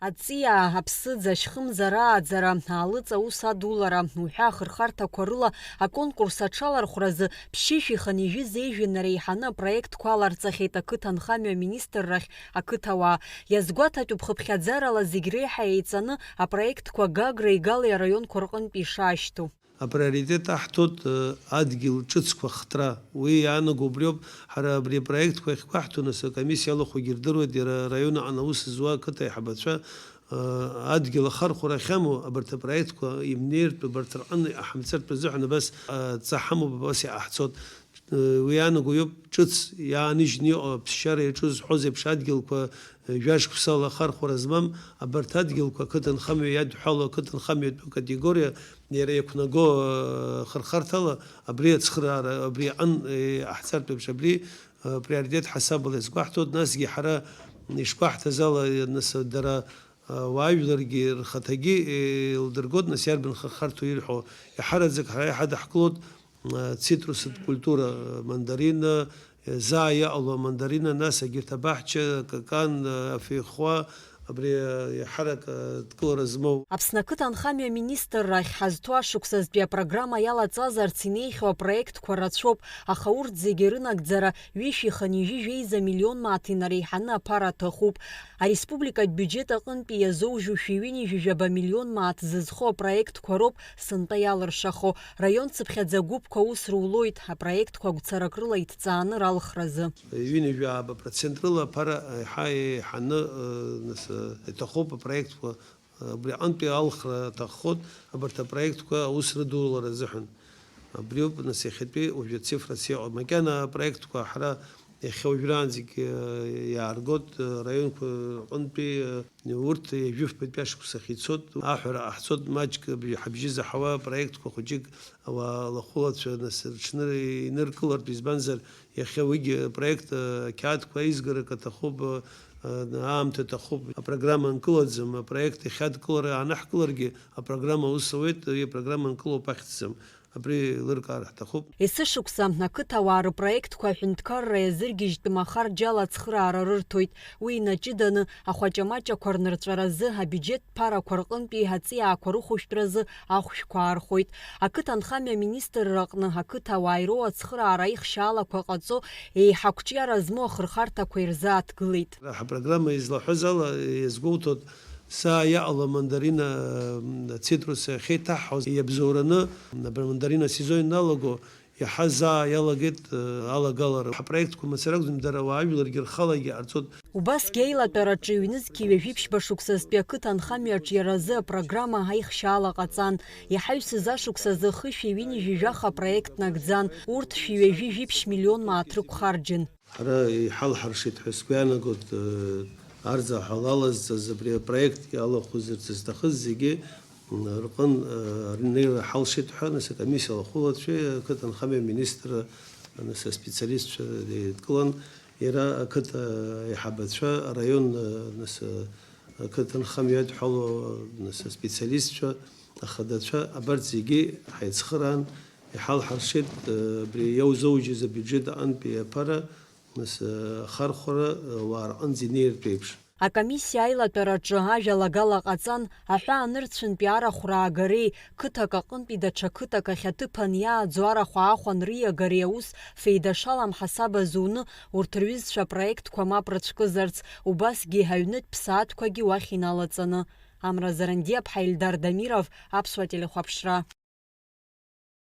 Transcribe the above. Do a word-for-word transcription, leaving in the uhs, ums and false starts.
Аҵиаа, аԥсыӡ, ашьхымза рааӡара, аалыҵ аус адулара уҳәа ахырхарҭақәа рыла аконкурс аҽалархәразы ԥшьышәи хынҩажәи зеижәи нареиҳаны апроектқәа аларҵахьеит ақыҭанхамҩа аминистррахь ақыҭауаа. Иазгәаҭатәуп хыԥхьаӡарала зегь реиҳа еиҵаны апроектқәа Гагреи Галеи араионқәа рҟынтә ишаашьҭу. Априоритет аҳҭоит, э, адгьыл ҿыцқәа хтра. Уи иаанаго убриоуп, ҳара абри апроектқәа иахьгәаҳҭо, нас, акомиссиа алахәгьы ирдыруеит, иара араион аҟны аус зуа ақыҭа аиҳабацәа, э, адгьыл ахархәара ахьамоу абарҭ апроектқәа имнеиртә, абарҭ рҟны иҟаҳамҵартә азыҳәан абас, э, адҵа ҳамоуп, абас иҟаҳҵоит. Э, уи иаанаго иоуп, ҿыц иааныжьны иҟоу аԥсшьара иаҿу зҳәоз еиԥш адгьылқәа, э, жәа-шықәсала ахархәара змам, абарҭ адгьылқәа ақыҭанхамҩа иадҳәалоу ақыҭанхамҩатәу категориа иара иақәнаго, э, хырхарҭала абри ацхыраара, абри аҟын, э, иҟаҳҵартә еиԥш, абри, э, приоритет ҳасабала иазгәаҳҭоит, насгьы ҳара ишгәаҳҭаз ала, э, нас дара, э, уаажәларгьы рхаҭагьы, э, еилдыргоит, нас иарбан хырхарҭоу ирҳәо, иаҳараӡак ҳара иҳадаҳкылоит, э, цитрусытә культура, э, мандарина, э, заа иаҟало амандарина, нас егьырҭ абаҳча, акакан, э, афеихәа, абри, э, иаҳарак, э, дкылара змоу. Аԥсны ақыҭанхамҩа аминистрра ахь ҳазҭо ашықәсазтәи апрограмма иалаҵазарц инеихьоу апроектқәа рацәоуп, аха урҭ зегьы рынагӡара ҩышәи хынҩажәи жәеиза миллион мааҭ инареиҳаны аԥара аҭахуп. Ареспубликатә биуџьет аҟынтәи иазоужьу шәи ҩынҩажәи жәаба миллион мааҭ зызхо апроектқәа роуп сынтәа иалыршахо. Раион цыԥхьаӡа гәыԥқәа аус рулоит апроектқәа гәцарак рыла иҭҵааны ралхразы. Ҩынҩажәи ааба процент рыла аԥара еиҳа еиҳаны, э, нас, э, иҭахуп апроектқәа, э, убри аҟынтәи алхра аҭаххоит абарҭ апроектқәа аус рыдулара азыҳәан. Абриоуп, нас, иахьатәи уажәы ацифрас иҟоу. Макьана апроектқәа ҳара иахьа уажәраанӡагь, э, иааргоит, э, раионқәа рҟынтәи, э, урҭ ҩажәи фбатәи ашықәсахь ицоит. Аҳәара ҟаҳҵоит, маҷк абри ҳабжьы заҳауа апроектқәа хәыҷык ауаа лахәылацәа, нас, рыҽны иныркылартә, избанзар, иахьа уигьы апроект, э, ақьаадқәа аизгарак аҭахуп, э, э, аамҭа аҭахуп. Апрограмма анкылаӡам, апроект иахьадкылара аанаҳкыларгьы, апрограмма аус ауеит, уи апрограмма анкылоуп ахьӡӡам. Абри еилыркаар ҳҭахуп. Есышықәса ақыҭауаа рпроектқәа аҳәынҭқарра иазыргьежьтәым ахарџьала ацхыраара рырҭоит. Уи инаҷыданы, ахәаҷамаҷақәа рнырҵәаразы, абиуџьет ԥарақәа рҟынтәи аҵиаақәа рыхәшәтәразы ахәшәқәа аархәоит. Ақыҭанхамҩа аминистрра аҟны ақыҭауаа ироуа ацхыраара аихшьаалақәа ҟаҵо, еиҳа қәҿиара змоу ахырхарҭақәа ирзааҭгылеит. Ҳапрограмма излаҳәаз ала, иазгәоуҭоит, заа иаҟало амандарина, м, ацитрус ахьеиҭаҳҳәоз иабзоураны, абри амандарина асезон ианалаго, иаҳа заа иалагеит, э, алагалара. Ҳапроектқәа мацара акәӡам, дара ауаажәларгьы рхалагьы ҟарҵоит. Убасгьы аилатәараҿы ҩнызқьи ҩажәи ԥшьба шықәсазтәи ақыҭанхамҩаҿ иара азы апрограмма аихшьаала ҟаҵан. Иҳаҩсыз ашықәс азы хышәи ҩынҩажәи жәаха апроект нагӡан. Урҭ шәи ҩажәи жәиԥшь миллион мааҭ рықәхарџьын. Ҳара иҳалҳаршеит ҳәа сгәы иаанагоит, э, арзаҳал алазҵаз абри апроектгьы алахәызырц зҭахыз зегьы, м, рҟын, э, рнеира ҳалшеит ҳәа, нас, акомиссиа алахәылацәеи ақыҭанхамҩа аминистрра, нас, аспециалистцәа еидкылан, иара ақыҭа аиҳабацәа, араион, э, нас, э, ақыҭанхамҩа иадҳәало, нас, аспециалистцәа, ахадацәа, абарҭ зегьы ҳаицхыраан, иҳалҳаршеит, э, абри иаузоуџьыз абиуџьет аҟынтәи аԥара, нас, э, ахархәара, э, ауаа рҟынӡа инеиртә еиԥш. Акомиссиа аилатәараҿы ажәалагала ҟаҵан, аҳәаа нырцәынтәи арахә раагареи, қыҭак аҟынтәи даҽа қыҭак ахь аҭыԥ аниааӡо арахә аахәан рыиагареи аус феидашалам ҳасаб азуны, урҭ рҩызцәа апроектқәа мап рыцәкызарц, убасгьы аҩнытә ԥсаатәқәагьы уахь иналаҵаны. Амра Зарандиаԥҳа, Ельдар Дамиров, Аԥсуа телехәаԥшра.